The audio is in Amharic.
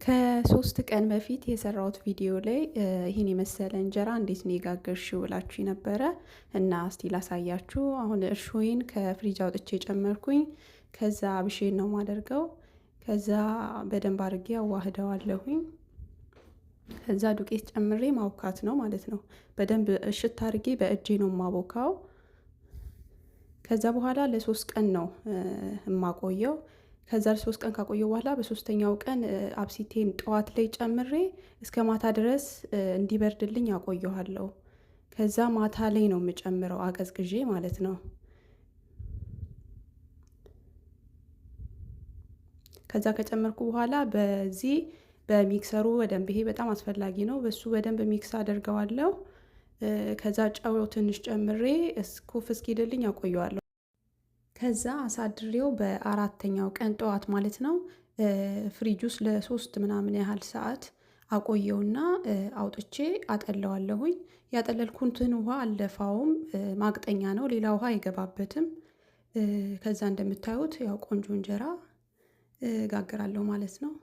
ከ3 ቀን በፊት የሰራሁት ቪዲዮ ላይ ይህን የመሰለ እንጀራ እንዴት ነው የጋገርሽው ብላችሁ ነበረ እና እስቲ ላሳያችሁ። አሁን እርሾዬን ከፍሪጅ አውጥቼ ጨመርኩኝ። ከዛ አብሼን ነው ማደርገው። ከዛ በደንብ አድርጌ አዋህደዋለሁኝ። ከዛ ዱቄት ጨምሬ ማውካት ነው ማለት ነው። በደንብ እሽት አድርጌ በእጄ ነው ማቦካው። ከዛ በኋላ ለ3 ቀን ነው የማቆየው። ከዛ 3 ቀን ካቆየው በኋላ በሶስተኛው ቀን አብሲቴን ጠዋት ላይ ጨምሬ እስከ ማታ ድረስ እንዲበርድልኝ አቆየዋለሁ። ከዛ ማታ ላይ ነው የምጨምረው አቀዝቅዤ ማለት ነው። ከዛ ከጨመርኩ በኋላ በዚህ በሚክሰሩ በደንብ፣ ይሄ በጣም አስፈላጊ ነው። በሱ በደንብ ሚክስ አደርገዋለሁ። ከዛ ጨው ትንሽ ጨምሬ ኩፍ እስኪልልኝ አቆየዋለሁ። ከዛ አሳድሬው በአራተኛው ቀን ጠዋት ማለት ነው ፍሪጅ ውስጥ ለ3 ምናምን ያህል ሰዓት አቆየውና አውጥቼ አጠለዋለሁኝ። ያጠለልኩትን ውሃ አልደፋውም፣ ማቅጠኛ ነው፣ ሌላ ውሃ አይገባበትም። ከዛ እንደምታዩት ያው ቆንጆ እንጀራ ጋግራለሁ ማለት ነው።